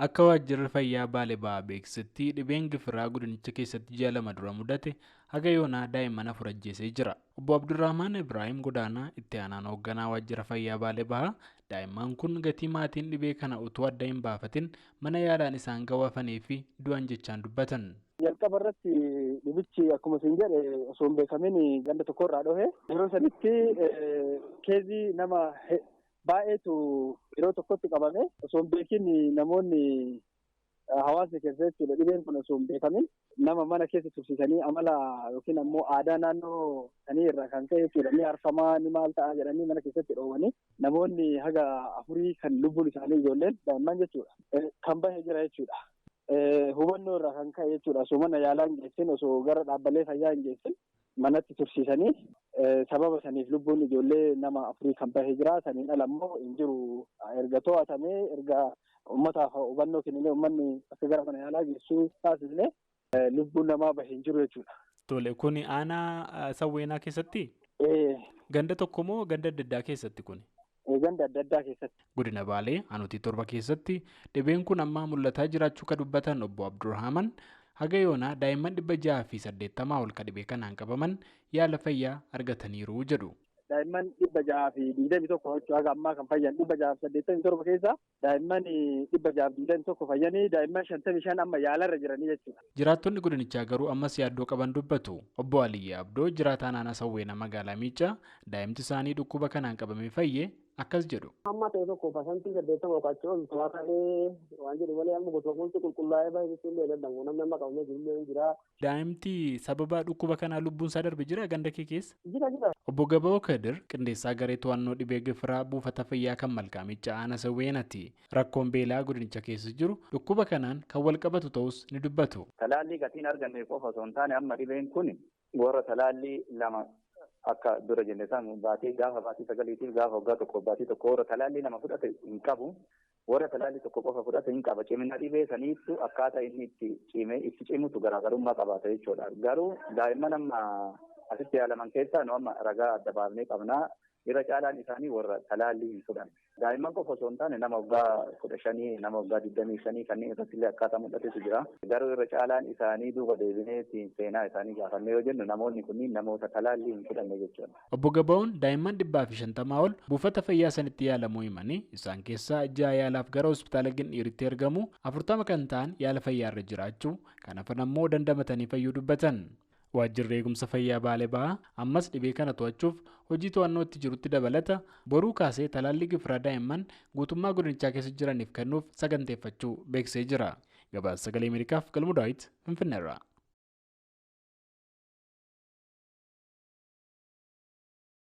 Akka waajjirri fayyaa Baalee Bahaa beeksisetti dhibeen gifiraa godinicha keessatti ji'a 2 dura mudate haga yoonaa daa'imman 4 ajjeesee jira. Obbo Abdurrahmaan Ibrahim Godaanaa itti aanaan hoogganaa waajjira fayyaa Baalee Bahaa daa'imman kun gatii maatiin dhibee kana utuu adda hin baafatin mana yaalaan isaan gawaafanii fi du'an jechaan dubbatan. Jalqaba irratti dhibichi akkuma isin jedhe osoo hin beekamin ganda tokko irraa dhohe. Yeroo sanitti keezii nama baay'eetu yeroo tokkotti qabame osoo hin beekin namoonni hawaasni keessa jechuudha dhibeen kun osoo hin beekamin nama mana keessa tursiisanii amala yookiin ammoo aadaa naannoo sanii irraa kan ka'e jechuudha ni arfamaa ni maal ta'a jedhanii mana keessatti dhoowwanii namoonni haga 4 kan lubbuun isaanii ijoolleen daa'imman jechuudha kan bahe jira jechuudha. Hubannoo irraa kan ka'e jechuudha osoo mana yaalaa hin geessin osoo gara dhaabbilee fayyaa hin geessin manatti tursiisanii sababa saniif lubbuun ijoollee nama 4 kan bahe jira saniin ala immoo hin jiru erga to'atamee erga uummataaf hubannoo kenninee uummanni akka gara mana yaalaa geessuu taasisne lubbuun namaa bahe hin jiru jechuudha. Tole kuni aanaa Sawweenaa keessatti? Ganda tokko moo ganda adda addaa keessatti kuni? Ganda adda addaa keessatti. Godina Baalee aanutii 7 keessatti dhibeen kun ammaa mul'ataa jiraachuu kan dubbatan obbo Abdurrahman haga yoonaa daa'imman 680 ol kan dhibee kanaan qabaman yaala fayyaa argataniiru jedhu. Daa'imman 621 jechuudha haga ammaa kan fayyan 687 keessa daa'imman 621 fayyanii daa'imman 55 amma yaalarra jiranii jechuudha. Jiraattonni godinichaa garuu ammas yaaddoo qaban dubbatu. Obbo Aliyyi Abdoo jiraataa naannoo Sawweenaa magaalaa Miicaa daa'imti isaanii dhukkuba kanaan qabamee fayye akkas jedhu. Amma ta'e tokko 80% qoqachuu ol to'atamee waan jedhu malee amma gosa gosti qulqullaa'ee baay'ee jechuun illee danda'amu namni amma qabamee jiru illee jira. Daa'imti sababa dhukkuba kanaa lubbuun isaa darbe jira ganda kee keessa? Jira jira. Obbo Gaba'oo Kadir qindeessaa garee to'annoo dhibee gifiraa buufata fayyaa kan Malkaa Miicaa aanaa Sawweenaati. Rakkoon beelaa godinicha keessa jiru dhukkuba kanaan kan wal qabatu ta'us ni dubbatu. Talaallii gatiin arganne qofa osoo hin taane amma dhibeen kun warra talaallii 2 akka dura jenne san baatii gaafa baatii 9tiif gaafa waggaa 1 baatii 1 warra talaallii 2 fudhate hin qabu. Warra talaallii 1 qofa fudhate hin qaba. Cimina dhibee saniittu akkaataa inni itti cimee itti cimutu garaagarummaa qabaata jechuudha. Garuu daa'imman amma asitti yaalaman keessaa nu amma ragaa adda baafnee qabnaa. Irra caalaan isaanii warra talaallii hin fudhanne. Daa'imman qofa osoo hin taane nama waggaa 15 nama waggaa 25 kanneen irratti illee akkaataa mul'atetu jira. Garuu irra caalaan isaanii duuba deebinee seenaa isaanii gaafannee yoo jennu namoonni kunniin namoota talaallii hin fudhanne jechuudha. Obbo Gaba'oon daa'imman 150 ol buufata fayyaa sanitti yaalamuu himanii isaan keessaa 6 yaalaaf gara hospitaala Gindhiiritti ergamu 40 kan ta'an yaala fayyaarra jiraachuu kan hafan ammoo dandamatanii fayyuu dubbatan. Waajjirri eegumsa fayyaa Baalee Bahaa ammas dhibee kana to'achuuf hojii to'annoo itti jirutti dabalata boruu kaasee talaallii gifiraa daa'imman guutummaa godinichaa keessa jiraniif kennuuf saganteeffachuu beeksisee jira. Gabaasa Sagalee Ameerikaaf Galmuu Daawit Finfinneerraa.